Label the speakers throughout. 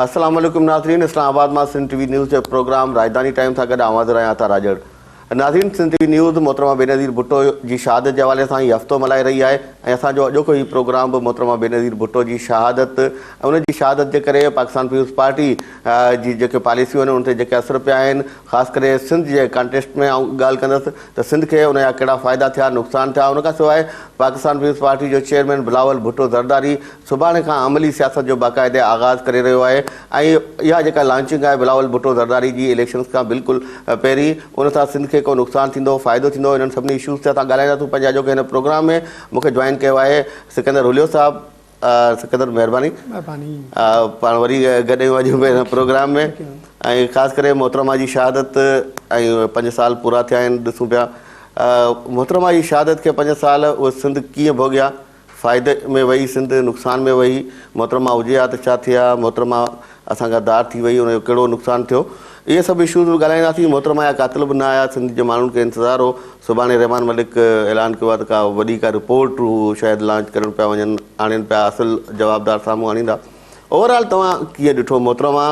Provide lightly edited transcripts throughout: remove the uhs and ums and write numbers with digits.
Speaker 1: السلام عليڪم ناظرين اسلام آباد مان سنڌ ٽي وي نيوز جي پروگرام راڄڌاني ٽائيم سان گڏ آئون حاضر آهيان عطا راڄڙ ناظرين سنڌ ٽي وي نيوز محترمه بينظير ڀٽو جي شهادت جي حوالي سان هي هفتو ملهائي رهي آهي ۽ اسان جو اڄوڪو هي پروگرام به محترمه بينظير ڀٽو جي شهادت ۽ ان جي شهادت جي ڪري پاڪستان پيپلز پارٽي جي جيڪي پاليسيون آهن ان تي جيڪي اثر پيا آهن خاص ڪري سنڌ جي ڪانٽيسٽ ۾ آئون ڳالهه ڪندس ته سنڌ کي ان جا ڪهڙا فائدا ٿيا نقصان ٿيا ان کان سواء پاڪستان پيپلز پارٽي جو چيئرمين بلاول ڀٽو زرداري سڀاڻي کان عملي سياست جو باقاعدي آغاز ڪري رهيو آهي ۽ اها جيڪا لانچنگ آهي بلاول ڀٽو زرداري جي اليڪشنز کان بلڪل پهرين ان سان سنڌ کي ڪو نقصان ٿيندو فائدو ٿيندو انهن سڀني اشوز تي اسان ڳالهائينداسون پنهنجي اڄوڪي هن پروگرام ۾ مون کي جوائن ڪيو آهي سڪندر هليو صاحب سڪندر مهرباني
Speaker 2: مهرباني
Speaker 1: پاڻ وري گڏ آهيون اڄ به هن پروگرام ۾ ۽ خاص ڪري محترمه جي شهادت ۽ پنج سال پورا ٿيا آهن ڏسون پيا محترمه جي شهادت کي پنج سال اهي سنڌ ڪيئن ڀوڳيا فائدي ۾ وئي سنڌ نقصان ۾ وئي محترمه هجي ها ته ڇا ٿئي ها محترمه اسان کان ڌار ٿي وئي ان جو ڪهڙو نقصان ٿيو اهي سڀ اشوز به ڳالهائينداسين محترمه جا قاتل به نه آيا سنڌ جي ماڻهن کي انتظار هو سڀاڻي رحمان ملڪ اعلان ڪيو آهي ته ڪا وڏي ڪا رپورٽ هو شايد لانچ ڪرڻ پيا وڃن آڻين پيا اصل جوابدار سامهون آڻيندا اوور آل توهان ڪيئن ڏٺو محترمه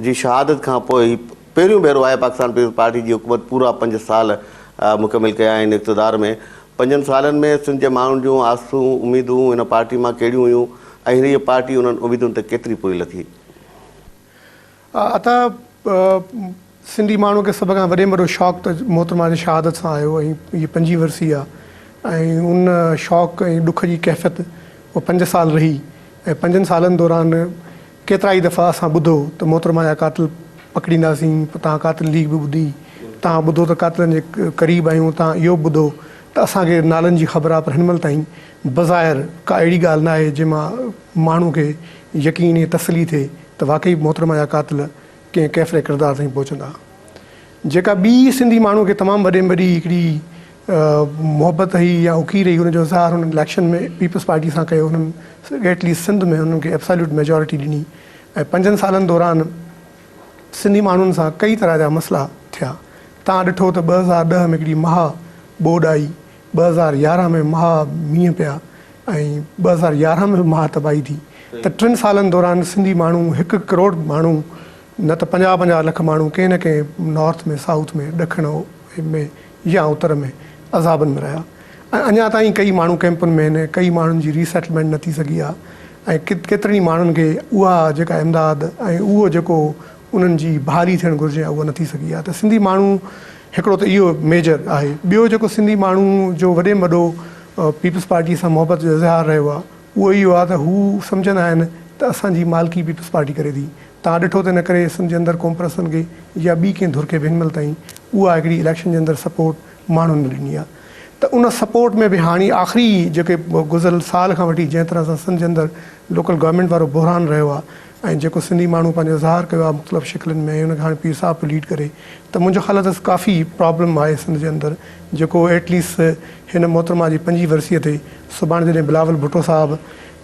Speaker 1: جي شهادت کان پوء هي پهريون ڀيرو آهي پاڪستان پيپلز پارٽي جي حڪومت پورا پنج سال مڪمل ڪيا آهن اقتدار ۾ پنجن سالن ۾ سنڌ جي ماڻهن جون آسون اميدون هن پارٽي مان ڪهڙيون هيون ۽ هيء پارٽي انهن اميدن تي ڪيتري پوري لٿي؟
Speaker 2: عطا، سنڌي ماڻهوء کي سڀ کان وڏي ۾ وڏو شوق ته محترمه جي شهادت سان آيو ۽ هيء پنجين ورسي آ ۽ ان شوق ۽ ڏک جي ڪيفيت اها پنج سال رهي ۽ پنجن سالن دوران ڪيترائي دفعا اسان ٻڌو ته محترمه جا قاتل پڪڙينداسين، پوء توهان قاتل ليگ به ٻڌي، توهان ٻڌو ته قاتلن جي قريب آهيون، توهان اهو به ٻڌو ته اسان کي نالن جي خبر آ پر هن مهل تائين بظاهر ڪا اهڙي ڳالهه ناهي جنهن مان ماڻهو کي يقين ۽ تسلي ٿئي ته واقعي محترمه جا قاتل ڪنهن ڪيفر ڪردار تائين پهچندا. جيڪا ٻي سنڌي ماڻهو کي تمام وڏي ۾ وڏي هڪڙي محبت هئي يا اڪير هئي ان جو اظهار هنن اليڪشن ۾ پيپلز پارٽي سان ڪيو هنن ايٽ ليسٽ سنڌ ۾ هنن کي ايبساليوٽ ميجارٽي ڏني ۽ پنجن سالن دوران سنڌي ماڻهن سان ڪئي طرح جا مسئلا ٿيا. تان ڏٺو ته 2010 ۾ هڪڙي مها ٻوڏ آئي 2011 ۾ مها مينهن پيا ۽ 2011 ۾ به مها تباهي ٿي ته ٽن سالن دوران سنڌي ماڻهو هڪ ڪروڙ ماڻهو نه ته پنجاهه پنجاهه لک ماڻهو ڪنهن نه ڪنهن نارٿ ۾ سائوٿ ۾ ڏکڻ ۾ يا اتر ۾ عذابن ۾ رهيا ۽ اڃا تائين ڪئي ماڻهو ڪئمپن ۾ آهن ڪئي ماڻهن جي ريسيٽلمينٽ نه ٿي سگهي آهي ۽ ڪيترن ئي ماڻهن کي اها جيڪا امداد ۽ اهو جيڪو انهن جي بحالي ٿيڻ گهرجي اها نه ٿي سگهي آهي ته سنڌي ماڻهو هڪڙو ته اهو ميجر آهي ٻيو جيڪو سنڌي ماڻهو جو وڏي ۾ وڏو پيپلز پارٽي سان محبت جو اظهار رهيو آهي اهو اهو آهي ته هو سمجهندا آهن ته اسان جي مالڪي پيپلز پارٽي ڪري ٿي توهان ڏٺو ته ان ڪري سنڌ جي اندر قومپرستن کي يا ٻي ڪنهن ڌر کي به هن مهل تائين اها هڪڙي اليڪشن جي اندر سپورٽ ماڻهن نه ڏني آهي ته ان سپورٽ ۾ به هاڻي آخري جيڪي گذريل سال کان وٺي جنهن طرح سان سنڌ جي اندر لوڪل گورنمينٽ وارو بحران رهيو آهي ۽ جيڪو سنڌي ماڻهو پنهنجو اظهار ڪيو آهي مختلف شڪلين ۾ ۽ ان کي هاڻي پير صاحب پيو ليڊ ڪري ته منهنجو خيال آهي ته ڪافي پرابلم آهي سنڌ جي اندر جيڪو ايٽ ليسٽ هن محترمه جي پنجين ورسيء تي سڀاڻي جڏهن بلاول ڀٽو صاحب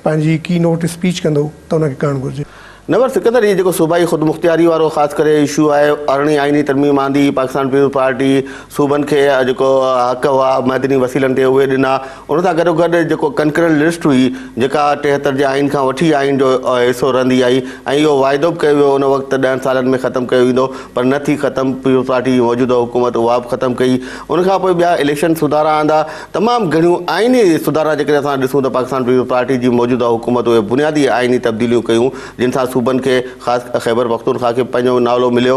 Speaker 2: پنهنجي ڪي نوٽ اسپيچ ڪندو ته ان کي ڪرڻ گهرجي.
Speaker 1: نه پر سڪندر هي جيڪو صوبائي خودمختياري وارو خاص ڪري اشو آهي ارڙهين آئيني ترميم آندي پاڪستان پيپلز پارٽي صوبن کي جيڪو حق هئا معدني وسيلن تي اهي ڏنا ان سان گڏو گڏ جيڪو ڪنڪرنٽ لسٽ هئي جيڪا 73 جي آئين کان وٺي آئين جو حصو رهندي آئي ۽ اهو واعدو به ڪيو ويو ان وقت ته ڏهن سالن ۾ ختم ڪيو ويندو پر نه ٿي ختم پيپلز پارٽي جي موجوده حڪومت اها به ختم ڪئي ان کان پوء ٻيا اليڪشن سڌارا آندا تمام گهڻيون آئيني سڌارا جيڪڏهن اسان ڏسون ته پاڪستان پيپلز پارٽي جي موجوده حڪومت اهي بنيادي آئيني تبديليون ڪيون جن سان صوبن کي خاص خيبر پختونخوا کي پنهنجو نالو مليو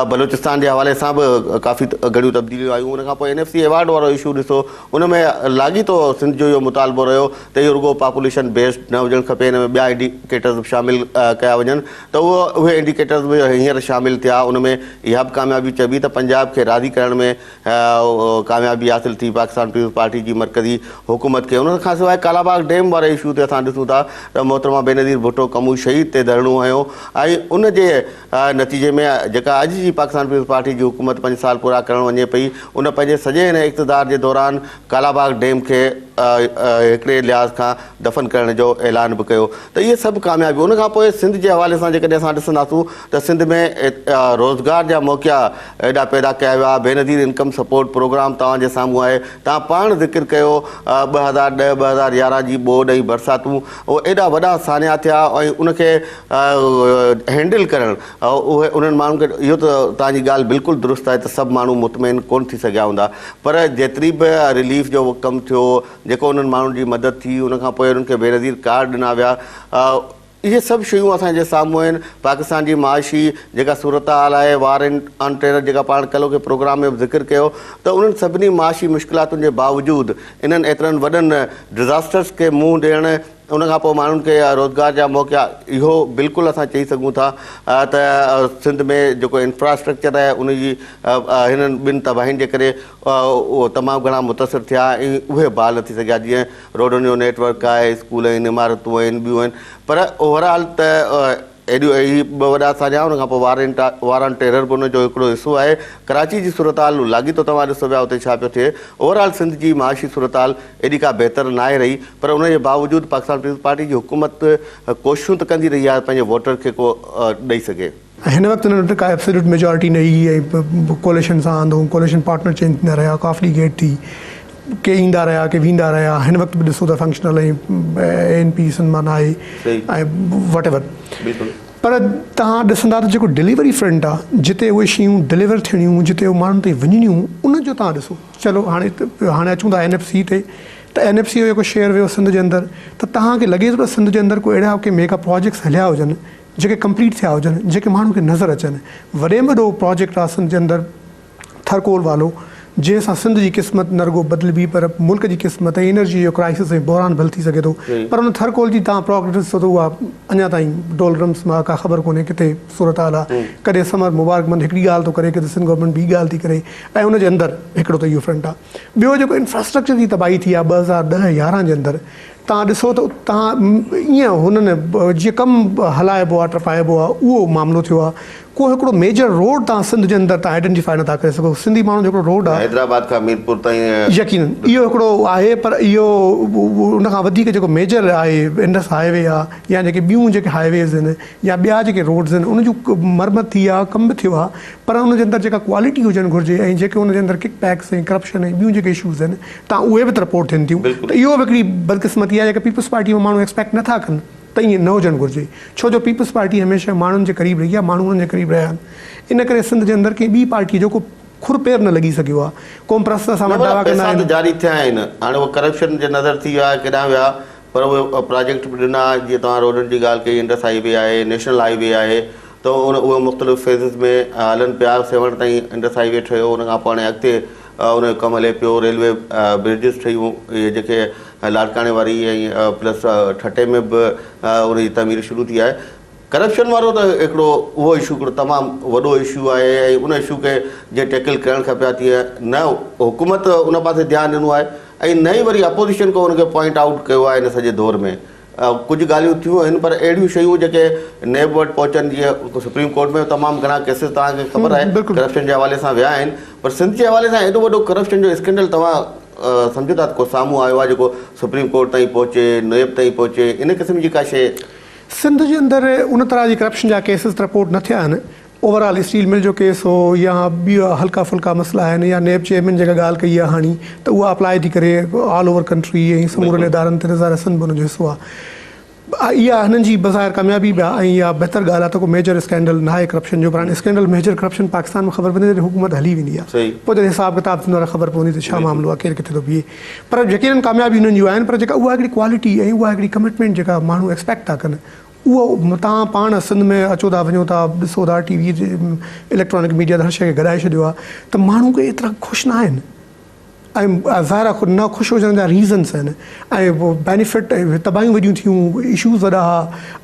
Speaker 1: بلوچستان جي حوالي سان به ڪافي گهڻيون تبديليون آيون ان کان پوء اين ايف سي ايوارڊ وارو اشو ڏسو ان ۾ لاڳيتو سنڌ جو اهو مطالبو رهيو ته اهو رڳو پاپوليشن بيسڊ نه هجڻ کپي ان ۾ ٻيا انڊيڪيٽرز به شامل ڪيا وڃن ته اهو اهي انڊيڪيٽرز به هينئر شامل ٿيا ان ۾ اها به ڪاميابي چئبي ته پنجاب کي راضي ڪرڻ ۾ ڪاميابي حاصل ٿي پاڪستان پيپلز پارٽي جي مرڪزي حڪومت کي ان کان سواء ڪالاباغ ڊيم واري اشو تي اسان ڏسون ٿا ته محترمه بينظير ڀٽو ڪمو شهيد تي ڌرڻو هنيو ۽ ان جي نتيجي ۾ جيڪا اڄ جي پاڪستان پيپلز پارٽي جي حڪومت پنج سال پورا ڪرڻ وڃي پئي ان پنهنجي سڄي هن اقتدار جي دوران ڪالاباغ ڊيم کي هڪڙي لحاظ کان دفن ڪرڻ جو اعلان به ڪيو ته اهي سڀ ڪاميابيون ان کان پوء سنڌ جي حوالي سان جيڪڏهن اسان ڏسنداسون ته سنڌ ۾ روزگار جا موقعا ايڏا پيدا ڪيا ويا بينظير انڪم سپورٽ پروگرام توهان جي سامهون آهي توهان پاڻ ذڪر ڪيو 2010 2011 جي ٻوڏ ۽ برساتون اهي ايڏا وڏا سانحا ٿيا ۽ ان کي هينڊل ڪرڻ اهي انهن ماڻهن کي اهو ته توهان جي ڳالهه بلڪل درست آهي ته سڀ ماڻهو مطمئن ڪونه ٿي سگهيا هوندا پر جيتري به رليف جو ڪم ٿيو جيڪو انهن ماڻهن جي مدد ٿي ان کان پوء انهن کي بينظير ڪارڊ ڏنا ويا اهي سڀ شيون اسان جي سامهون آهن، پاڪستان جي معاشي جيڪا صورتحال آهي، وار آن ٽيرر جيڪا پاڻ ڪلهوڪي پروگرام ۾ به ذڪر ڪيو ته انهن سڀني معاشي مشڪلاتن جي باوجود انهن ايترن وڏن ڊزاسٽرز کي منهن ڏيڻ ان کان پوء ماڻهن کي روزگار جا موقعا اهو بلڪل اسان چئي سگهون ٿا ته سنڌ ۾ جيڪو انفراسٽرڪچر آهي ان جي هنن ٻن تباهين جي ڪري اهو تمام گهڻا متاثر ٿيا ۽ اهي بحال نه ٿي سگهيا جيئن روڊن جو نيٽ ورڪ آهي، اسڪول آهن، عمارتون آهن، ٻيون آهن پر اوور آل ته ايڏيون هي ٻه وڏا سانحا ان کان پوء وار آن ٽيرر به ان جو هڪڙو حصو آهي. ڪراچي جي صورتحال لاڳيتو توهان ڏسو پيا اتي ڇا پيو ٿئي. اوور آل سنڌ جي معاشي صورتحال ايڏي ڪا بهتر ناهي رهي پر ان جي باوجود پاڪستان پيپلز پارٽي جي حڪومت ڪوششون ته ڪندي رهي آهي پنهنجي ووٽر کي ڪو ڏئي سگهي.
Speaker 2: هن وقت انهن وٽ ڪا ايبسوليوٽ ميجارٽي نه هئي ۽ ڪوليشن سان آندو ڪوليشن پارٽنر چينج ٿيندا رهيا ڪافلي گيٽ ٿي ڪي ايندا رهيا ڪي ويندا رهيا هن وقت به ڏسو ته فنڪشنل ۽ اي اين پي سن مان ناهي ۽ واٽ ايور پر توهان ڏسندا ته جيڪو ڊليوري فرنٽ آ جتي اهي شيون ڊليور ٿيڻيون جتي اهي ماڻهن تائين وڃڻيون ان جو توهان ڏسو چلو هاڻي هاڻي اچون ٿا اين ايف سي تي ته اين ايف سي جو جيڪو شيئر ويو سنڌ جي اندر ته توهان کي لڳي ٿو ته سنڌ جي اندر ڪو اهڙا ڪي ميگا پراجيڪٽس هليا هجن جيڪي ڪمپليٽ ٿيا هجن جيڪي ماڻهن کي نظر اچن وڏي ۾ وڏو پراجيڪٽ آ سنڌ جي اندر ٿرڪول والو جنهن سان سنڌ جي قسمت نه رڳو بدلبي پر ملڪ جي قسمت ۽ انرجي جو ڪرائسس ۽ بحران به حل ٿي سگهي ٿو پر ان ٿرڪول جي تان پراگريس ڏسو ته اها اڃا تائين ڊولرمس مان ڪا خبر ڪونهي ڪٿي صورتحال آ ڪڏهن ثمر مبارڪمند هڪڙي ڳالهه ٿو ڪري ڪٿي سنڌ گورنمينٽ ٻي ڳالهه ٿي ڪري ۽ ان جي اندر هڪڙو ته اهو فرنٽ آ ٻيو جيڪو انفراسٽرڪچر جي تباهي ٿي آ 2010 11 جي اندر توهان ڏسو ته توهان ائين هنن جيئن ڪم هلائبو آهي ٽپائبو آهي اهو معاملو ٿيو آهي ڪو هڪڙو ميجر روڊ توهان سنڌ جي اندر توهان آئيڊنٽيفائي نٿا ڪري سگهو سنڌي ماڻهن جو هڪڙو روڊ آهي
Speaker 1: حيدرآباد کان ميرپور تائين
Speaker 2: يقينن اهو هڪڙو آهي پر اهو ان کان وڌيڪ جيڪو ميجر آهي انڊس هاء وي آهي يا جيڪي ٻيون جيڪي هاء ويز آهن يا ٻيا جيڪي روڊز آهن ان جون مرمت ٿي آهي ڪم به ٿيو آهي پر ان جي اندر جيڪا ڪوالٽي هجڻ گهرجي ۽ جيڪي ان جي اندر ڪڪ بيڪس ۽ ڪرپشن ۽ ٻيون جيڪي اشوز آهن تان اهي به ته رپورٽ ٿين ٿيون ته اهو به هڪڙي بدقسمتي آهي جيڪا پيپلز پارٽي ۾ ماڻهو ايڪسپيڪٽ نه ٿا ڪن ته ائين نه هجڻ گهرجي ڇو جو پيپلز پارٽي هميشه ماڻهن جي قريب رهي آهي ماڻهو انهن جي قريب رهيا آهن ان ڪري سنڌ جي اندر ڪنهن ٻي پارٽي جو ڪو کر پير نه لڳي سگهيو آهي قومپرست اسان وٽ دعويٰ ڪندا
Speaker 1: پئسا
Speaker 2: آهن
Speaker 1: ته جاري ٿيا آهن هاڻي اهي ڪرپشن جي نظر ٿي ويا ڪيڏانهن ويا پر اهي پراجيڪٽ به ڏنا جيئن توهان روڊن جي ڳالهه ڪئي انڊس هائي وي آهي نيشنل هائي وي آهي ته ان اهي مختلف فيزز ۾ هلن پيا سيوهڻ تائين انڊس هائي وي ٺهيو ان کان پوء هاڻي اڳتي ان جو ڪم هلي پيو ريلوي برجز ٺهيون اهي جيڪي لاڙڪاڻي واري ۽ پلس ٺٽي ۾ به ان جي تعمير شروع ٿي آهي ڪرپشن وارو ته هڪڙو اهو اشو هڪڙو تمام وڏو اشو آهي ۽ ان اشو کي جيئن ٽيڪل ڪرڻ کپي ها تيئن نه حڪومت ان پاسي ڌيان ڏنو آهي ۽ نه ئي وري اپوزيشن ڪو ان کي پوائنٽ آئوٽ ڪيو آهي هن سڄي دور ۾ ڪجهه ڳالهيون ٿيون آهن پر اهڙيون شيون جيڪي نيب وٽ پهچن جيئن سپريم ڪورٽ ۾ تمام گهڻا ڪيسز توهان کي خبر آهي ڪرپشن جي حوالي سان ويا آهن پر سنڌ جي حوالي سان ايڏو وڏو ڪرپشن جو اسڪينڊل توهان سمجهو ٿا ته ڪو سامهون آيو آهي جيڪو سپريم ڪورٽ تائين پهچي نيب تائين پهچي ان قسم جي ڪا شيء
Speaker 2: سنڌ جي اندر ان طرح جي ڪرپشن جا ڪيسز رپورٽ نه ٿيا آهن اوور آل اسٽيل مل جو ڪيس هو يا ٻيا هلڪا ڦلڪا مسئلا آهن يا نيب چيئرمين جيڪا ڳالهه ڪئي آهي هاڻي ته اها اپلائي ٿي ڪري آل اوور ڪنٽري ۽ سمورن ادارن تي ته ظاهر سنڌ به ان جو حصو آهي اها هنن جي بظاهر ڪاميابي به آهي ۽ اها بهتر ڳالهه آهي ته ڪو ميجر اسڪينڊل ناهي ڪرپشن جو پر هاڻي اسڪينڊل ميجر ڪرپشن پاڪستان ۾ خبر پوندي جڏهن حڪومت هلي ويندي آهي پوء جڏهن حساب ڪتاب ٿيندو آهي خبر پوندي ته ڇا معاملو آهي ڪير ڪٿي ٿو بيهي پر يقينن ڪاميابي هنن جون آهن پر جيڪا اها هڪڙي ڪوالٽي ۽ اها هڪڙي ڪمٽمينٽ جيڪا ماڻهو ايڪسپيڪٽ ٿا ڪن اهو توهان پاڻ سنڌ ۾ اچو ٿا وڃو ٿا ڏسو ٿا ٽي وي اليڪٽرانڪ ميڊيا ته هر شيء کي گڏائي ڇڏيو آهي ته ماڻهو ڪي ايترا خوش نه آهن ۽ ظاهر آهي نه خوش هجڻ جا ريزنس آهن ۽ بينيفٽ ۽ تباهيون وڏيون ٿيون اشوز وڏا هئا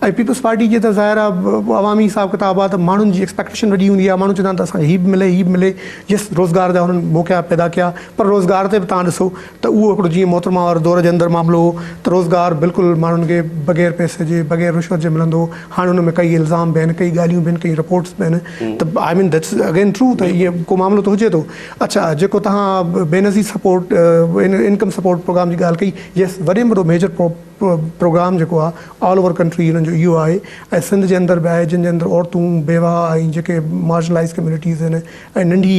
Speaker 2: ۽ پيپلز پارٽي جي ته ظاهر آهي عوامي حساب ڪتاب آهي ته ماڻهن جي ايڪسپيڪٽيشن وڏي هوندي آهي ماڻهو چوندا آهن ته اسان کي هي به ملي هي به ملي يس روزگار جا هنن موقعا پيدا ڪيا پر روزگار تي به توهان ڏسو ته اهو هڪڙو جيئن محترمه واري دور جي اندر معاملو هو ته روزگار بلڪل ماڻهن کي بغير پئسي جي بغير رشوت جي ملندو هو هاڻي ان ۾ ڪئي الزام به آهن ڪئي ڳالهيون به آهن ڪئي رپورٽس به آهن ته I mean that's again true ته ائين ڪو معاملو ته هجي ٿو اڇا جيڪو توهان Benazir support. Support income support programme جي ڳالهه ڪئي يس وڏي ۾ وڏو ميجر پروگرام جيڪو آهي آل اوور ڪنٽري انهن جو اهو آهي ۽ سنڌ جي اندر به آهي جن جي اندر عورتون بيواهه ۽ جيڪي مارجنلائز ڪميونٽيز آهن ۽ ننڍي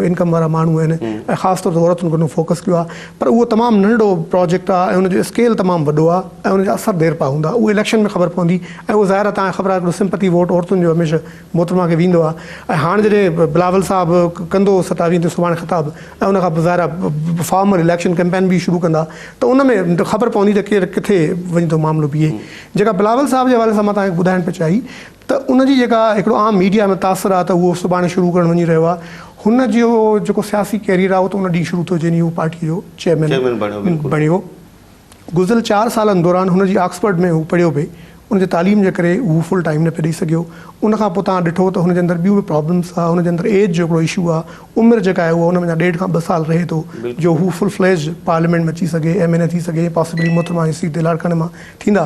Speaker 2: انڪم وارا ماڻهو آهن ۽ خاص طور تي عورتن کي فوڪس ڪيو آهي پر اهو تمام ننڍڙو پروجيڪٽ آهي ۽ ان جو اسڪيل تمام وڏو آهي ۽ ان جا اثر دير پا هوندا اهو اليڪشن ۾ خبر پوندي ۽ اهو ظاهر آهي توهان کي خبر آهي هڪڙو سمپٿي ووٽ عورتن جو هميشه محترمه کي ويندو آهي ۽ هاڻ جڏهن بلاول صاحب ڪندو ستاويهه تي سڀاڻي خطاب ۽ ان کان پوء ظاهر آهي فارمل اليڪشن ڪئمپين به شروع ڪندا ته ان ۾ خبر پوندي ته ڪير ڪٿي وڃي ٿو معاملو بيهي. جيڪا بلاول صاحب جي حوالي سان مان توهان کي ٻڌائڻ پئي چاهي ته ان جي جيڪا هڪڙو عام ميڊيا ۾ تاثر آهي ته اهو سڀاڻي شروع ڪرڻ وڃي رهيو آهي هن جو جيڪو سياسي ڪيريئر آهي اهو ته ان ڏينهن شروع ٿيو جنهن ڏينهن هو پارٽي جو چيئرمين بڻيو. گذريل چار سالن دوران هن جي آڪسفرڊ ۾ هو پڙهيو پئي، ان جي تعليم جي ڪري هو فل ٽائيم نه پئي ڏئي سگهيو. ان کان پوء توهان ڏٺو ته هن جي اندر ٻيون به پرابلمس ها، هن جي اندر ايج جو هڪڙو اشو آ، عمر جيڪا آهي اها ان ۾ اڃا ڏيڍ کان ٻه سال رهي ٿو جو هو فل فليج پارليامينٽ ۾ اچي سگهي، ايم اين اي ٿي سگهي ۽ پاسيبلي محترمه جي سيٽ تي لاڙڪاڻي مان ٿيندا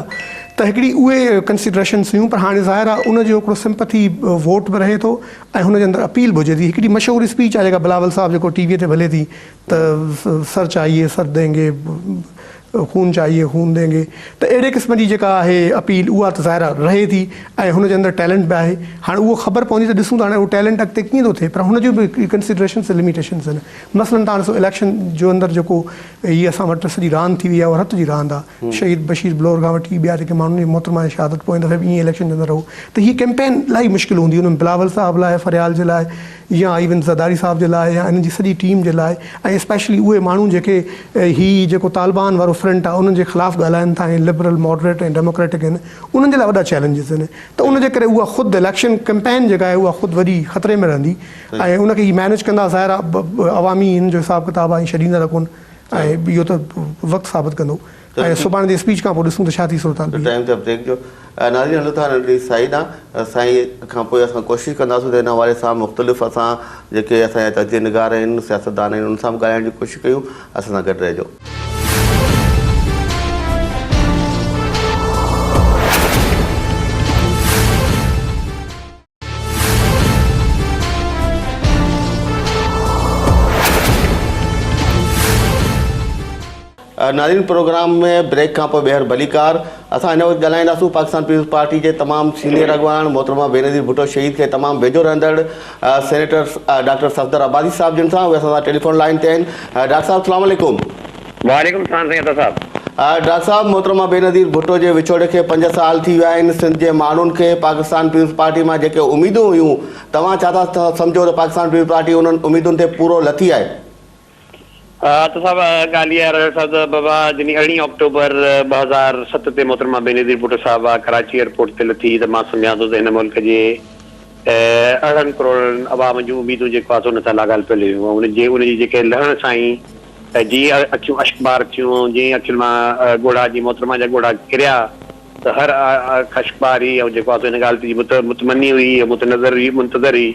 Speaker 2: ته هڪڙي اهي ڪنسيڊريشنس هيون پر هاڻي ظاهر آ ان جو هڪڙو سمپٿي ووٽ به رهي ٿو ۽ هن جي اندر اپيل به هجي ٿي. هڪڙي مشهور اسپيچ آهي جيڪا بلاول صاحب جيڪو ٽي وي تي به هلي ٿي ته سر چاهيي سر دينگي، خون چاهيي خون دينگي ته اهڙي قسم جي جيڪا آهي اپيل اها ته ظاهر آهي رهي ٿي ۽ هن جي اندر ٽيلنٽ به آهي هاڻي اهو خبر پوندي ته ڏسون ته هاڻي اهو ٽيلنٽ اڳتي ڪيئن ٿو ٿئي پر هن جون به ڪنسيڊريشنس ۽ لميٽيشنس آهن مثلاً تهان ڏسو اليڪشن جو اندر جيڪو هي اسان وٽ سڄي راند ٿي وئي آهي اها رت جي راند آهي شهيد بشير بلور کان وٺي ٻيا جيڪي ماڻهن جي محترمه جي شهادت پوئين دفعي به ائين اليڪشن جي اندر هو ته هي ڪيمپين الاهي مشڪل هوندي ان ۾ بلاول صاحب لاء فريال جي لاء يا ايون زرداري صاحب جي لاء يا انهن جي سڄي ٽيم جي لاء ۽ اسپيشلي اهي ماڻهو جيڪي هي جيڪو طالبان وارو فرنٽ آهي انهن جي خلاف ڳالهائن ٿا ۽ لبرل ماڊريٽ ۽ ڊيموڪريٽڪ آهن انهن جي لاء وڏا چئلينجز آهن ته ان جي ڪري اها خود اليڪشن ڪمپين جيڪا آهي اها خود وڏي خطري ۾ رهندي ۽ ان کي هي مينيج ڪندا ظاهر آهي عوامي هن جو حساب ڪتاب آهي ڇڏيندا ته ڪونه ۽ اهو ته وقت ثابت ڪندو ۽ سڀاڻي جي اسپيچ کان پوء ڏسون ته ڇا ٿي صورتحال بيهي.
Speaker 1: ٽائيم ٿيو بريڪ جو. ناظرين هلون ٿا ننڍڙي سائين ڏانهن. سائين کان پوء اسان ڪوشش ڪنداسون ته ان حوالي سان مختلف اسان جيڪي اسان جا تجزيه نگار آهن سياستدان آهن انهن سان به ڳالهائڻ جي ڪوشش ڪيون اسان سان گڏ رهجو. ناظرين پروگرام ۾ بريڪ کان پوء ٻيهر ڀليڪار اسان هن وقت ڳالهائينداسون پاڪستان پيپلز پارٽي جي تمام سينيئر اڳواڻ محترمه بينظير ڀٽو شهيد کي تمام ويجهو رهندڙ سينيٽر ڊاڪٽر صفدر عباسي صاحب جن سان اهي اسان سان ٽيليفون لائين تي آهن ڊاڪٽر صاحب السلام عليڪم.
Speaker 3: وعليڪم السلام سائين عطا صاحب.
Speaker 1: ڊاڪٽر صاحب محترمه بينظير ڀٽو جي وڇوڙي کي پنج سال ٿي ويا آهن سنڌ جي ماڻهن کي پاڪستان پيپلز پارٽي مان جيڪي اميدون هيون توهان ڇا ٿا سمجهو ته پاڪستان پيپلز پارٽي انهن اميدن تي پورو لٿي آهي؟
Speaker 3: عطا صاحب ڳالهه اها آهي راجا صاحب ته بابا جڏهن ارڙهين آڪٽوبر 2007 تي محترمه بينظير ڀٽو صاحبه ڪراچي ايئرپورٽ تي لٿي ته مان سمجهان ٿو ته هن ملڪ جي 18 ڪروڙن عوام جون اميدون جيڪو آهي سو ان سان لاڳاپيل هيون ۽ ان جي ان جي جيڪي لهڻ سان ئي ته جيئن اکيون اشڪبار ٿيون ۽ جيئن اکين مان ڳوڙها جيئن محترمه جا ڳوڙها ڪريا ته هر اک اشڪبار هئي ۽ جيڪو آهي سو ان ڳالهه جي متمني هئي ۽ متنظر هئي منتظر هئي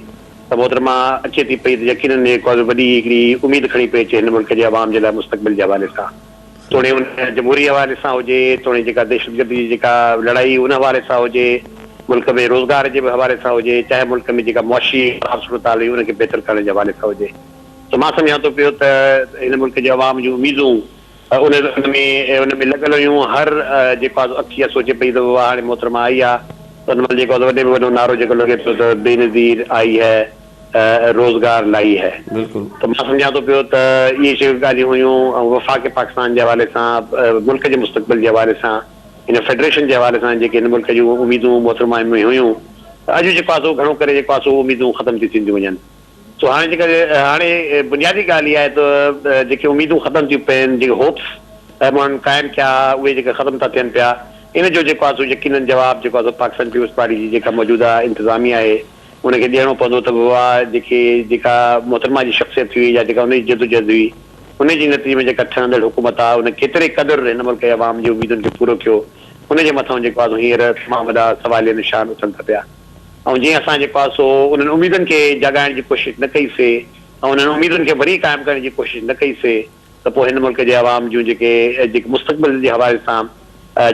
Speaker 3: ته محترمه اچي ٿي پئي ته يقينن جيڪو آهي سو وڏي هڪڙي اميد کڻي پئي اچي هن ملڪ جي عوام جي لاء مستقبل جي حوالي سان توڻي ان جمهوري حوالي سان هجي توڻي جيڪا دهشتگردي جي جيڪا لڙائي ان حوالي سان هجي ملڪ ۾ روزگار جي به حوالي سان هجي چاهي ملڪ ۾ جيڪا معاشي خراب صورتحال هئي ان کي بهتر ڪرڻ جي حوالي سان هجي. ته مان سمجهان ٿو پيو ته هن ملڪ جي عوام جون اميدون ان ان ۾ ان ۾ لڳل هيون هر جيڪو آهي سو اک اها سوچي پئي ته بابا هاڻي محترمه آئي آهي ته ان مهل جيڪو آهي سو وڏي ۾ وڏو نعرو جيڪو لڳي پيو ته بينظير آئي هي روزگار لائي هي ته مان سمجهان ٿو پيو ته اهي جيڪي ڳالهيون هيون ۽ وفاق پاڪستان جي حوالي سان ملڪ جي مستقبل جي حوالي سان هن فيڊريشن جي حوالي سان جيڪي هن ملڪ جون اميدون محترمه ۾ هيون ته اڄ جيڪو آهي سو گهڻو ڪري جيڪو آهي سو اميدون ختم ٿي ٿينديون وڃن. سو هاڻي جيڪڏهن هاڻي بنيادي ڳالهه اها آهي ته جيڪي اميدون ختم ٿيون پين، جيڪي هوپس ماڻهن قائم ڪيا ها اهي جيڪي ختم ٿا ٿين پيا ان جو جيڪو آهي سو يقينن جواب جيڪو آهي سو پاڪستان پيپلز پارٽي جي جيڪا موجوده انتظاميه آهي ان کي ڏيڻو پوندو ته بابا جيڪي جيڪا محترمه جي شخصيت هئي يا جيڪا ان جي جدوجهد هئي ان جي نتيجي ۾ جيڪا ٺهندڙ حڪومت آهي ان ڪيتري قدر هن ملڪ جي عوام جي اميدن کي پورو ڪيو ان جي مٿان جيڪو آهي سو هينئر تمام وڏا سواليه نشان اٿن ٿا پيا. ۽ جي اسان جيڪو آهي سو انهن اميدن کي جاڳائڻ جي ڪوشش نه ڪئي سي ۽ انهن اميدن کي وري قائم ڪرڻ جي ڪوشش نه ڪئي سي ته پوء هن ملڪ جي عوام جون جيڪي جيڪي مستقبل جي حوالي سان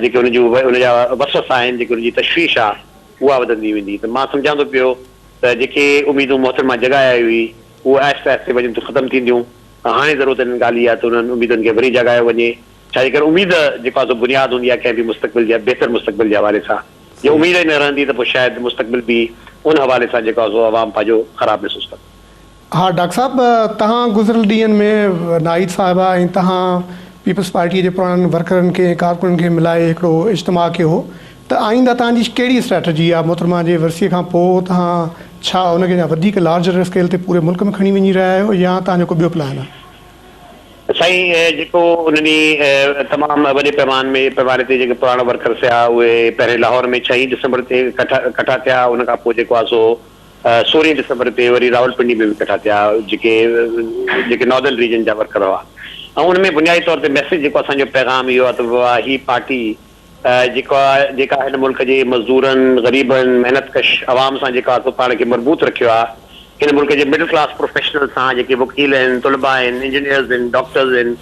Speaker 3: جيڪي ان جون ان جا وسوسا آهن جيڪي ان جي تشويش آهي اها وڌندي ويندي ته مان سمجهان ٿو پيو ته جيڪي اميدون محترمه جڳائي آئي هئي اهي آهستي آهستي وڃن ٿيون ختم ٿينديون. هاڻي ضرورت ان ڳالهه جي آهي ته انهن اميدن کي وري جاڳايو وڃي. ڇا جي ڪري اميد جيڪو آهي سو بنياد هوندي آهي ڪنهن به مستقبل جي بهتر مستقبل جي حوالي سان. جي اميد ئي نه رهندي ته پوء شايد مستقبل به ان حوالي سان جيڪو آهي سو عوام پنهنجو خراب محسوس ڪندو.
Speaker 2: ها ڊاڪٽر صاحب توهان گذريل ڏينهن ۾ ناهيد صاحبه ۽ توهان پيپلز پارٽيء جي پراڻن ورڪرن کي ۽ ڪارڪنن کي ملائي هڪڙو اجتماع ڪيو هو ته آئنده توهان جي ڪهڙي اسٽريٽجي آهي محترمه جي ورسيء کان پوء توهان ڇا ان کي اڃا وڌيڪ لارجر اسڪيل تي پوري ملڪ ۾ کڻي وڃي رهيا آهيو يا توهان جو ڪو ٻيو پلان آهي؟
Speaker 3: سائين جيڪو ان ڏينهن تمام وڏي پيمان ۾ پيماني تي جيڪي پراڻا ورڪرس ٿيا اهي پهرين لاهور ۾ ڇهين ڊسمبر تي ڪٺا ڪٺا ٿيا ان کان پوء جيڪو آهي سو سورهين ڊسمبر تي وري راولپنڊي ۾ به ڪٺا ٿيا جيڪي جيڪي ناردرن ريجن جا ورڪر هئا ۽ ان ۾ بنيادي طور تي ميسيج جيڪو اسان جو پيغام اهو آهي ته بابا هي پارٽي جيڪا جيڪا هن ملڪ جي مزدورن غريبن محنت ڪش عوام سان جيڪا سو پاڻ کي مربوط رکيو آهي هن ملڪ جي مڊل ڪلاس پروفيشنل سان جيڪي وڪيل آهن طلبا آهن انجنيئرز آهن ڊاڪٽرز آهن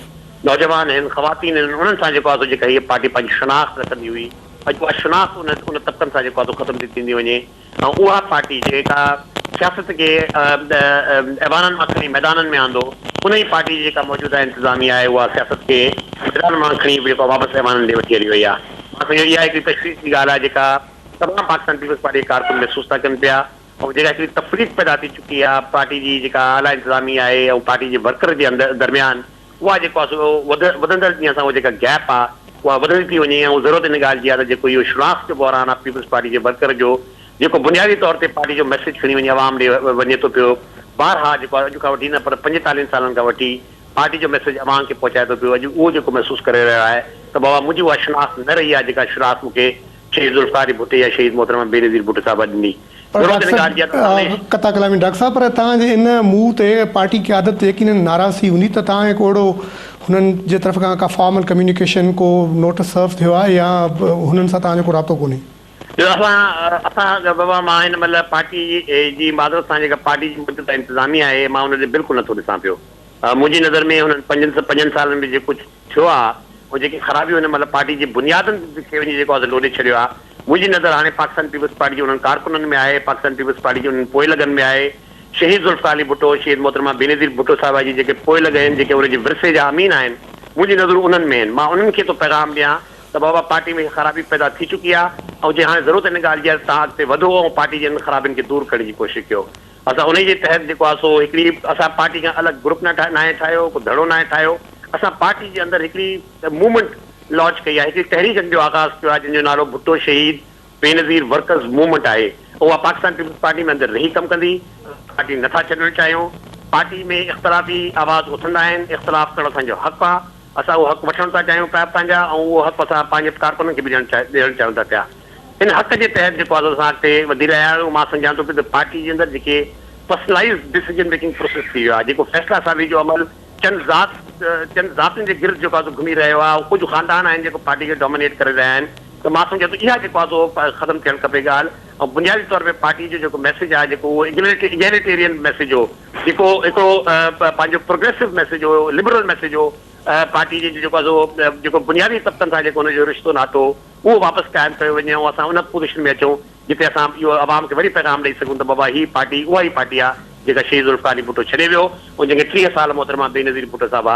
Speaker 3: نوجوان آهن خواتين آهن انهن سان جيڪو آهي سو جيڪا هيء پارٽي پنهنجي شناخت رکندي هئي اڄ اها شناخت ان ان طبقن سان جيڪو آهي سو ختم ٿي ٿيندي وڃي. ۽ اها پارٽي جيڪا سياست کي ايوانن مان کڻي ميدانن ۾ آندو، ان ئي پارٽي جي جيڪا موجوده انتظاميه آهي اها سياست کي ميدان مان کڻي جيڪو واپس ايوانن ڏي وٺي هلي وئي آهي. مان سمجهان ٿو اها هڪڙي تشويش جي ڳالهه آهي جيڪا تمام پاڪستان پيپلز پارٽي جا ڪارڪن محسوس ٿا ڪن پيا ۽ جيڪا هڪڙي تفريق پيدا ٿي چڪي آهي پارٽي جي جيڪا اعليٰ انتظاميه آهي ۽ پارٽي جي ورڪر جي اندر درميان اها جيڪو آهي سو وڌندڙ ڏينهن سان اها جيڪا گيپ آهي اها وڌندي ٿي وڃي ۽ ضرورت ان ڳالهه جي آهي ته جيڪو اهو شناخت جو بحران آهي پيپلز پارٽي جي ورڪر جو جيڪو بنيادي طور تي پارٽي جو ميسيج کڻي وڃي عوام ڏي وڃي ٿو پيو بارها جيڪو آهي اڄ کان وٺي نه پر پنجيتاليهن سالن کان وٺي پارٽي جو ميسيج عوام کي پهچائي ٿو پيو اڄ اهو جيڪو محسوس ڪري رهيو آهي ته بابا منهنجي اها شناخت نه رهي آهي جيڪا شناخت مون کي شهيد ذوالفقار علي ڀٽي يا شهيد محترمه بينظير ڀٽو صاحبه ڏني.
Speaker 2: پر
Speaker 3: ضرورت
Speaker 2: ڊاڪٽر
Speaker 3: ان ڳالهه جي آهي ته
Speaker 2: صاحب
Speaker 3: سامهون.
Speaker 2: قطع ڪلامي ڊاڪٽر صاحب پر توهان جي ان موو تي پارٽي قيادت يقينن ناراض ٿي هوندي ته توهان کي ڪو اهڙو هنن جي طرف کان ڪا فارمل ڪميونيڪيشن ڪو نوٽس سرو ٿيو آهي يا هنن سان توهان جو ڪو رابطو ڪونهي؟
Speaker 3: جو اسان اسان بابا مان هن مهل پارٽي جي معذرت سان جيڪا پارٽي جي موجوده انتظاميه آهي مان ان ڏي بلڪل نٿو ڏسان پيو منهنجي نظر ۾ هنن پنجن پنجن سالن ۾ جيڪو ٿيو آ ۽ جيڪي خرابيون هن مهل پارٽي جي بنيادن کي وڃي جيڪو آ سو لوڏي ڇڏيو آ. منهنجي نظر هاڻي پاڪستان پيپلز پارٽي جي انهن ڪارڪنن ۾ آهي، پاڪستان پيپلز پارٽي جي انهن پوئلڳن ۾ آهي. شهيد ذوالفقار علي ڀٽو، شهيد محترمه بينظير ڀٽو صاحبه جي جيڪي پوئلڳ آهن، جيڪي ان جي ورثي جا امين آهن، منهنجي نظرون انهن ۾ آهن. مان انهن کي ٿو پيغام ڏيان ته بابا پارٽي ۾ خرابي پيدا ٿي چڪي آ ۽ جي هاڻي ضرورت ان ڳالهه جي آهي ته توهان اڳتي وڌو ۽ پارٽي جي انهن خرابين کي دور ڪرڻ جي ڪوشش ڪيو. اسان انهي جي تحت جيڪو آهي سو هڪڙي اسان پارٽي کان الڳ گروپ نه ناهي ٺاهيو، ڪو ڌڙو ناهي ٺاهيو، اسان پارٽي جي اندر هڪڙي موومينٽ لانچ ڪئي آهي، هڪڙي تحريڪ جو آغاز ڪيو آهي جنهن جو نالو ڀٽو شهيد بينظير ورڪرز موومينٽ آهي، اها پاڪستان پيپلز پارٽي ۾ اندر رهي ڪم ڪندي، اسان پارٽي نٿا ڇڏڻ چاهيون، پارٽي ۾ اختلافي آواز اٿندا آهن، اختلاف ڪرڻ اسان جو حق آهي، اسان اهو حق وٺڻ ٿا چاهيون پيا پنهنجا ۽ اهو حق اسان پنهنجي ڪارڪنن کي به ڏيڻ چاهيون ٿا پيا. ان حق جي تحت جيڪو آهي سو اسان اڳتي وڌي رهيا آهيون. مان سمجهان ٿو پيو ته پارٽي جي اندر جيڪي پرسنلائيزڊ ڊسيزن ميڪنگ پروسيس ٿي ويو آهي، جيڪو فيصلا سازي جو عمل چند ذات چند ذاتين جي گرد جيڪو آهي سو گهمي رهيو آهي ۽ ڪجهه خاندان آهن جيڪو پارٽي کي ڊومينيٽ ڪري رهيا آهن ته مان سمجهان ٿو اها جيڪو آهي سو ختم ٿيڻ کپي ڳالهه ۽ بنيادي طور تي پارٽي جو جيڪو ميسيج آهي جيڪو اهو ايگيليٽيرين ميسيج هو جيڪو هڪڙو پنهنجو پروگريسو ميسيج هو لبرل ميسيج هو پارٽي جي جيڪو آهي سو جيڪو بنيادي طبقن سان جيڪو ان جو رشتو ناتو هو اهو واپس قائم ڪيو وڃي ۽ اسان ان پوزيشن ۾ اچون جتي اسان اهو عوام کي وري پيغام ڏئي سگهون ته بابا هي پارٽي اها ئي پارٽي آهي جيڪا شهيد ذوالفقار علي ڀٽو ڇڏي ويو ۽ جنهن کي 30 سال محترمه بينظير ڀٽو صاحبه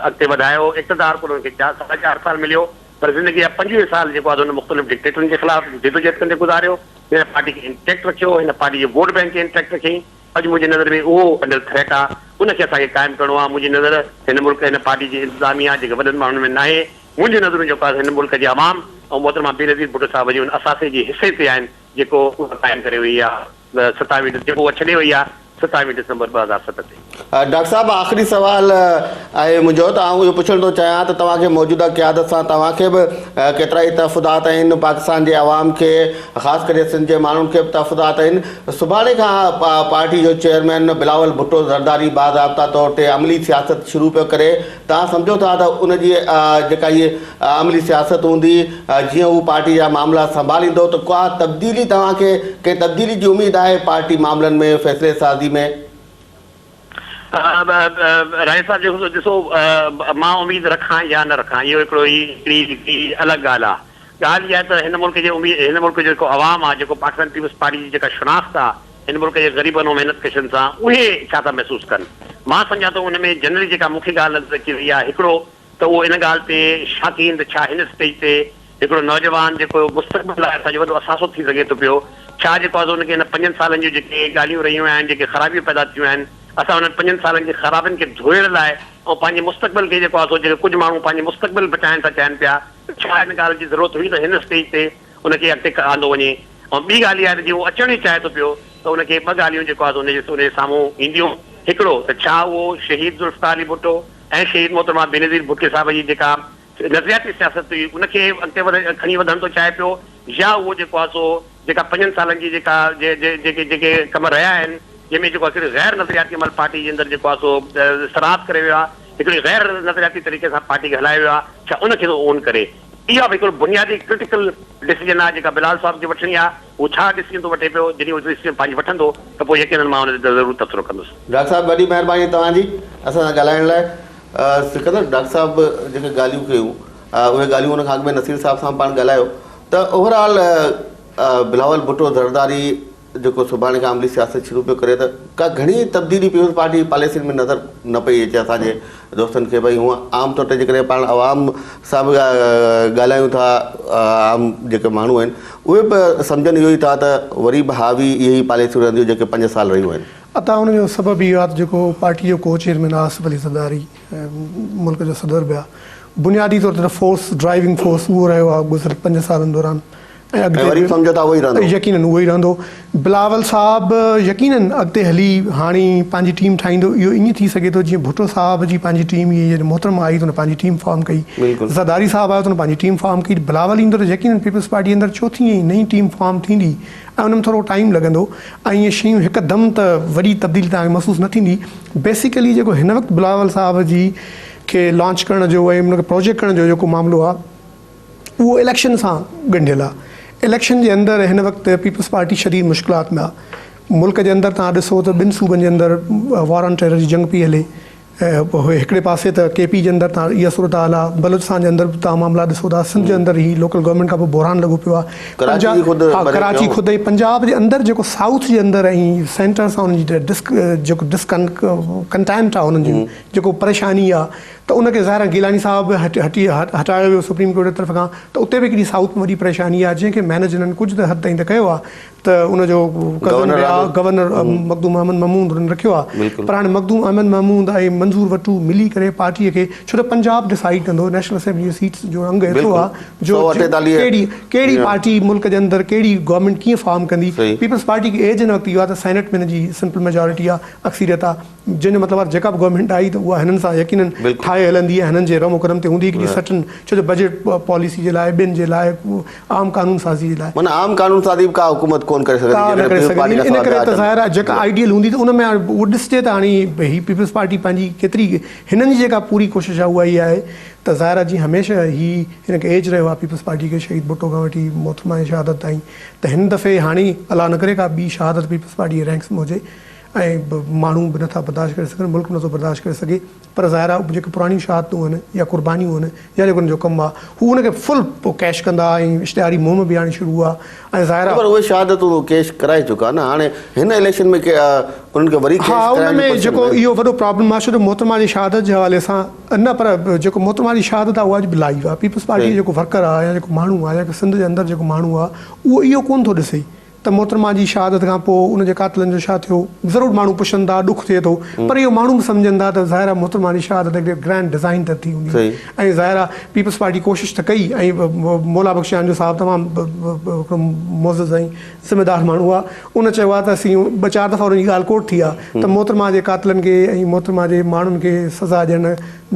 Speaker 3: اڳتي وڌايو اقتدار ڪل ان کي چار ساڍا چار سال مليو پر زندگي جا 25 سال جيڪو آهي ان مختلف ڊڪٽيٽرن جي خلاف جدوجهد ڪندي گذاريو هن پارٽي کي انٽيڪٽ رکيو هن پارٽي جي ووٽ بئنڪ کي انٽيڪٽ رکيائين اڄ منهنجي نظر ۾ اهو انڊر ٿريٽ آهي ان کي اسان کي قائم ڪرڻو آهي منهنجي نظر هن ملڪ هن پارٽي جي انتظاميا جيڪي وڏن ماڻهن ۾ ناهي منهنجون نظرون جيڪو آهي هن ملڪ جي عوام ۽ محترمه بينظير ڀٽو صاحب جي ان اثاثي جي حصي تي آهن جيڪو اها قائم ڪري وئي آهي ستاويهه جيڪو اها ڇڏي وئي آهي ستاويهه ڊسمبر 2007 تي.
Speaker 1: ڊاڪٽر صاحب آخري سوال آهي منهنجو ته آئون اهو پڇڻ ٿو چاهيان ته توهان کي موجوده قيادت سان توهان کي به ڪيترائي تحفظات آهن پاڪستان جي عوام کي خاص ڪري سنڌ جي ماڻهن کي به تحفظات آهن سڀاڻي کان پارٽي جو چيئرمين بلاول ڀٽو زرداري باضابطا طور تي عملي سياست شروع پيو ڪري توهان سمجهو ٿا ته ان جي جيڪا هيء عملي سياست هوندي جيئن هو پارٽي جا معاملا سنڀاليندو ته ڪا تبديلي توهان کي ڪنهن تبديلي جي اميد آهي پارٽي معاملن ۾ فيصلي سازي ۾؟
Speaker 3: راهي صاحب جيڪو ڏسو مان اميد رکان يا نه رکان اهو هڪڙو هڪڙي هڪڙي الڳ ڳالهه آهي ڳالهه اها آهي ته هن ملڪ جي اميد هن ملڪ جو جيڪو عوام آهي جيڪو پاڪستان پيپلز پارٽي جي جيڪا شناخت آهي هن ملڪ جي غريبن ۽ محنت ڪشن سان اهي ڇا ٿا محسوس ڪن؟ مان سمجهان ٿو ان ۾ جنرلي جيڪا مون کي ڳالهه نظر اچي رهي آهي هڪڙو ته اهو ان ڳالهه تي شاڪين ته ڇا هن اسٽيج تي هڪڙو نوجوان جيڪو مستقبل لاء اسان جو وڏو اثاثو ٿي سگهي ٿو پيو ڇا جيڪو آهي سو ان کي هن پنجن سالن جون جيڪي ڳالهيون رهيون آهن جيڪي خرابيون پيدا ٿيون آهن اسان انهن پنجن سالن جي خرابين کي ڌوئڻ لاء ۽ پنهنجي مستقبل کي جيڪو آهي سو جيڪي ڪجهه ماڻهو پنهنجي مستقبل بچائڻ ٿا چاهين پيا ته ڇا ان ڳالهه جي ضرورت هئي ته هن اسٽيج تي ان کي اڳتي آندو وڃي ۽ ٻي ڳالهه اها آهي ته جي هو اچڻ ئي چاهي ٿو پيو ته ان کي ٻه ڳالهيون جيڪو آهي سو ان جي سامهون اينديون هڪڙو ته ڇا اهو شهيد ذوالفقار علي ڀٽو ۽ شهيد محترمه بينظير ڀٽي صاحب جي جيڪا نظرياتي سياست هئي ان کي اڳتي کڻي وڌڻ ٿو چاهي پيو يا اهو جيڪو آهي سو جيڪا پنجن سالن جي جيڪا جيڪي جيڪي ڪم رهيا آهن جنهن ۾ جيڪو هڪڙي غير نظرياتي عمل پارٽي جي اندر جيڪو آهي سو سراعت ڪري ويو آهي هڪڙي غير نظرياتي طريقي سان پارٽي کي هلايو ويو آهي ڇا ان کي ٿو اون ڪري اها به هڪڙو بنيادي ڪرٽيڪل ڊسيزن آهي جيڪا بلال صاحب کي وٺڻي آهي هو ڇا ڊسيزن ٿو وٺي پيو جڏهن هو ڊسيزن پنهنجي وٺندو ته پوء يقينن مان ان تي ضرور تبصرو ڪندس.
Speaker 1: ڊاڪٽر صاحب وڏي مهرباني توهان جي اسان سان ڳالهائڻ لاء. سڪندر ڊاڪٽر صاحب جيڪي ڳالهيون ڪيون اهي ڳالهيون ان کان اڳ ۾ نصير صاحب سان پاڻ ڳالهايو ته اوور آل بلاول ڀٽو زرداري جيڪو سڀاڻي کان عملي سياست شروع پيو ڪري ته ڪا گهڻي تبديلي پيپلز پارٽي جي پاليسين ۾ نظر نه پئي اچي اسان جي دوستن کي ڀئي هونء عام طور تي جيڪڏهن پاڻ عوام سان به ڳالهايون ٿا عام جيڪي ماڻهو آهن اهي به سمجهن اهو ئي ٿا ته وري به حاوي اهي ئي پاليسيون رهنديون جيڪي پنج سال رهيون آهن.
Speaker 2: عطا ان جو سبب اهو آهي ته جيڪو پارٽي جو ڪو چيئرمين آهي آصف علي زرداري ۽ ملڪ جو صدر به آهي بنيادي طور تي ته فورس ڊرائيونگ فورس اهو رهيو آهي گذريل پنج سالن دوران ۽
Speaker 1: ۽ اڳتي وري به سمجهو ٿا اهو ئي رهندو.
Speaker 2: يقينن اهو ئي رهندو. بلاول صاحب يقينن اڳتي هلي هاڻي پنهنجي ٽيم ٺاهيندو اهو ائين ٿي سگهي ٿو جيئن ڀٽو صاحب جي پنهنجي ٽيم هئي جڏهن محترمه آئي ته هن پنهنجي ٽيم فارم ڪئي بلڪل. زرداري صاحب آيو ته هن پنهنجي ٽيم فارم ڪئي بلاول ايندو ته يقينن پيپلز پارٽي اندر چوٿين ۽ نئين ٽيم فارم ٿيندي ۽ ان ۾ ٿورو ٽائيم لڳندو ۽ اهي شيون هڪدم ته وڏي تبديلي توهان کي محسوس نه ٿيندي. بيسيڪلي جيڪو هن وقت بلاول صاحب جي کي لانچ ڪرڻ جو ۽ ان کي پروجيڪٽ ڪرڻ جو جيڪو معاملو آهي اهو اليڪشن سان ڳنڍيل آهي. اليڪشن جي اندر هن وقت پيپلز پارٽي شديد مشڪلات ۾ آهي. ملڪ جي اندر توهان ڏسو ته ٻن صوبن جي اندر وار آن ٽيرر جي جنگ پئي هلي. هڪڙي پاسي ته ڪي پي جي اندر تان اها صورتحال آ، بلوچستان جي اندر به تان معاملا ڏسو ٿا، سنڌ جي اندر هي لوڪل گورنمينٽ کان پوء بحران لڳو پيو آ،
Speaker 1: ڪراچي خود
Speaker 2: ها ڪراچي خود ۽ پنجاب جي اندر جيڪو سائوٿ جي اندر ۽ سينٽر سان انهن جي ڊسڪ جيڪو ڊس ڪنٽينٽ آ انهن جي جيڪو پريشاني آ ته ان کي ظاهر آ گيلاني صاحب به هٽي هٽايو ويو سپريم ڪورٽ جي طرف کان ته اتي به هڪڙي سائوٿ ۾ وڏي پريشاني آ جنهن کي مينيج هنن ڪجهه ته حد تائين ته ڪيو آ ته ان جو ڪزن به آ گورنر مخدوم احمد محمود انهن رکيو آ پر هاڻي مخدوم احمد محمود ۽ منظور وٽو ملي ڪري پارٽي کي ڇو ته پنجاب ڊسائيڊ ڪندو نيشنل اسيمبلي جي سيٽس جو انگ ايترو آ جو ڪهڙي ڪهڙي پارٽي ملڪ جي اندر ڪهڙي گورنمينٽ ڪيئن فارم ڪندي پيپلز پارٽي کي ايج هن وقت اهو آ ته سينيٽ ۾ هن جي سمپل ميجارٽي آ اڪثريت آ جنهن جو مطلب آهي جيڪا به گورنمينٽ آئي ته اها هنن سان يقينن ٺاهي هلندي ۽ هنن جي رحم و ڪرم تي هوندي هڪڙي سٽن ڇو جو بجيٽ پاليسي جي لاء ٻين جي لاء عام قانون سازي جي لاء.
Speaker 1: معنيٰ عام قانون سازي به ڪا حڪومت ڪونه ڪري سگهندي
Speaker 2: ڪا نه ڪري سگهندي ان ڪري ته ظاهر آهي جيڪا آئيڊيل هوندي ته ان ۾ هاڻي اهو ڏسجي ته هاڻي هي پيپلز پارٽي پنهنجي ڪيتري هنن جي جيڪا پوري ڪوشش آهي اها اها آهي ته ظاهر آهي جيئن هميشه هي هن کي ايج رهيو آهي پيپلز پارٽي کي شهيد ڀٽو کان وٺي محترمه جي شهادت تائين ته هن دفعي هاڻي الله نه ڪري ڪا ٻي شهادت پيپلز پارٽي جي رينڪس ۾ هجي ۽ ماڻهو به نٿا برداشت ڪري سگهن، ملڪ نٿو برداشت ڪري سگهي پر ظاهر آهي جيڪي پراڻيون شهادتون آهن يا قربانيون آهن يا جيڪو ان جو ڪم آهي هو ان کي فل پوء ڪيش ڪندا ۽ اشتهاري مهم به هاڻي شروع آهي ۽ ظاهر آهي.
Speaker 1: پر اهي شهادتون هو ڪيش ڪرائي چڪا نه هاڻي هن اليڪشن ۾ انهن کي وري ڪيش
Speaker 2: ها
Speaker 1: ڪرائڻ
Speaker 2: ان
Speaker 1: جي
Speaker 2: ۾
Speaker 1: پوزيشن
Speaker 2: جيڪو
Speaker 1: ۾ آهن.
Speaker 2: اهو وڏو پرابلم آهي ڇو جو محترمه جي شهادت جي حوالي سان نه پر جيڪو محترمه جي شهادت آهي اها اڄ به لائيو آهي پيپلز پارٽي جو جيڪو ورڪر آهي يا جيڪو ماڻهو آهي يا سنڌ جي اندر جيڪو ماڻهو آهي اهو اهو ڪونه ٿو ڏسي ته محترمه جي شهادت کان پوء ان جي قاتلن جو ڇا ٿيو؟ ضرور ماڻهو پڇن ٿا، ڏک ٿئي ٿو، پر اهو ماڻهو به سمجهن ٿا ته ظاهر آهي محترمه جي شهادت هڪڙي گرينڊ ڊزائين تحت ٿي هوندي ۽ ظاهر آهي پيپلز پارٽي ڪوشش ته ڪئي ۽ مولا بخش جانجو صاحب تمام هڪڙو معزز ۽ ذميدار ماڻهو آهي، ان چيو آهي ته اسين ٻه چار دفعا ان جي ڳالهه ڪوٽ ٿي آهي ته محترمه جي قاتلن کي ۽ محترمه جي ماڻهن کي سزا ڏيڻ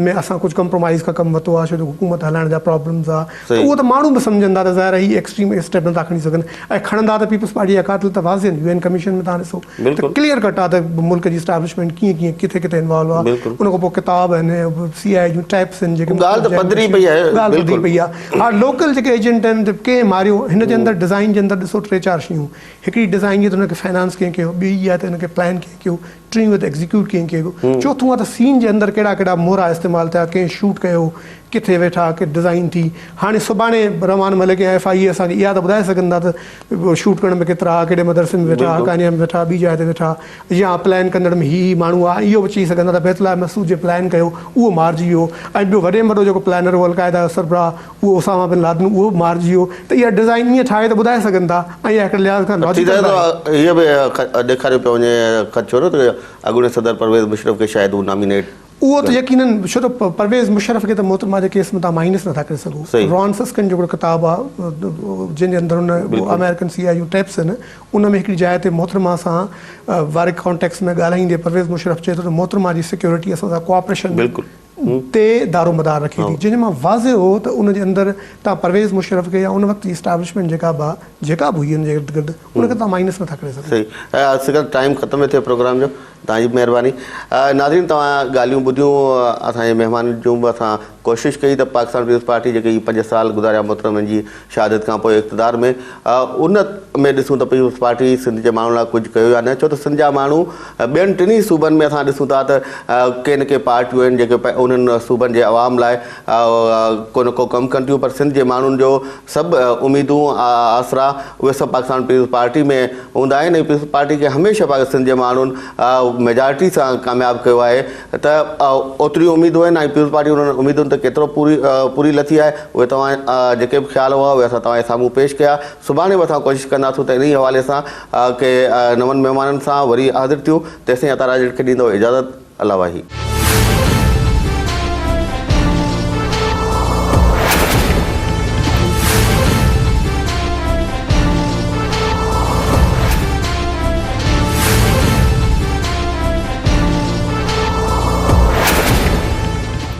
Speaker 2: ۾ اسان ڪجهه ڪمپرومائيز کان ڪم ورتو آهي ڇو جو حڪومت هلائڻ جا پرابلمز آ ته اهو ته ماڻهو به سمجهن ٿا ته ظاهر آهي هي ايڪسٽريم اسٽيپ نٿا کڻي سگهن ۽ کڻندا ته پيپلز پارٽي جا قاتل ته واضح آهن يو اين ڪميشن ۾ توهان ڏسو ته ڪليئر ڪٽ آ ته ملڪ جي اسٽيبلشمينٽ ڪيئن ڪيئن ڪٿي ڪٿي انوالو آ ان کان پوء ڪتاب آهن سي آء اي جون ٽيپس آهن جيڪي
Speaker 1: ڳالهه ته پڌري پئي آهي
Speaker 2: ڳالهه پڌري پئي آهي ها لوڪل جيڪي ايجنٽ آهن ڪنهن ماريو هن جي اندر ڊزائين جي اندر ڏسو ٽي چار شيون هڪڙي ڊزائين جي ته هن کي فنانس ڪنهن ڪيو ٻي اها ته هن کي پلان ڪنهن ڪيو ٽيون اهو ته ايگزيڪيوٽ ڪنهن ڪيو، چوٿون اهو ته سين جي اندر ڪهڙا ڪهڙا مهرا استعمال ٿيا، ڪنهن شوٽ ڪيو، ڪٿي ويٺا، ڪي ڊزائين ٿي. هاڻي سڀاڻي رحمان ملڪ يا ايف I اي اسان کي اها ته ٻڌائي سگهن ٿا ته شوٽ ڪرڻ ۾ ڪيترا ڪهڙي مدرسي ۾ ويٺا، حقانيه ۾ ويٺا، ٻي جاء تي ويٺا يا پلان ڪندڙ ۾ هي هي ماڻهو آ اهو به چئي سگهن ٿا ته بيت الله مسعود جي پلان ڪيو اهو مارجي ويو ۽ ٻيو وڏي ۾ وڏو جيڪو پلانر هو القاعده جو سربراهه اهو اسامه بن لادن اهو به مارجي ويو ته اها ڊزائين ائين ٺاهي ته ٻڌائي سگهن ٿا ۽ اها هڪڙي لحاظ کان
Speaker 1: ٿي
Speaker 2: لاجيڪل
Speaker 1: سگهي
Speaker 2: به آهي.
Speaker 1: ٿو هيء به ڏيکاريو پيو وڃي خدشو نه ته اڳوڻي صدر پرويز مشرف کي شايد هو نامينيٽ
Speaker 2: اهو ته يقينن ڇو ته پرويز مشرف کي ته محترمه جي ڪيس ۾ توهان مائنس نٿا ڪري سگهو. ران سسڪن جو هڪڙو ڪتاب آهي جنهن جي اندر هن آمريڪن سي آء جون ٽيپس آهن ان ۾ هڪڙي جاء تي محترمه سان واري ڪانٽيڪس ۾ ڳالهائيندي پرويز مشرف چئي ٿو ته محترمه جي سيڪيورٽي اسان سان ڪوآپريشن تي دارومدار رکي ٿي جنهن مان واضح هو ته ان جي اندر توهان پرويز مشرف کي يا ان وقت جي اسٽيبلشمينٽ جيڪا به آهي جيڪا به هئي ان جي ارد گرد ان کي توهان مائنس نٿا ڪري سگهو.
Speaker 1: صحيح سگهه ٽائيم ختم ٿيو پروگرام جو. توهان جي به مهرباني. ناظرين توهان ڳالهيون ٻڌيون اسان جي مهمانن جون به اسان ڪوشش ڪئي ته پاڪستان پيپلز پارٽي جيڪي هي 5 سال گذاريا محترم جي شهادت کان پوء اقتدار ۾ ان ۾ ڏسون ته پيپلز پارٽي سنڌ جي ماڻهن لاء ڪجهه ڪيو يا نه ڇو ته سنڌ جا ماڻهو ٻين ٽنهي صوبن ۾ اسان ڏسون ٿا ته ڪي نه ڪي پارٽيون آهن جيڪي انهن صوبن جي عوام لاء ڪو نه ڪو ڪم ڪن ٿيون پر سنڌ جي ماڻهن جو سڀ اميدون آسرا اهي سڀ پاڪستان پيپلز پارٽي ۾ هوندا آهن ۽ پيپلز پارٽي کي هميشه سنڌ جي ماڻهن ميجارٽي سان ڪامياب ڪيو آهي ته اوتريون اميدون آهن ۽ پيپلز پارٽي انهن اميدن تي ڪيترو پوري پوري لٿي آهي اهي توهان جيڪي به خيال هئا اهي اسان توهان جي سامهون پيش ڪيا سڀاڻي به اسان ڪوشش ڪنداسون ته انهي حوالي سان ڪي نون مهمانن سان وري حاضر ٿيون تيسين عطا راڄڙ کي ڏيندو اجازت الله واهي.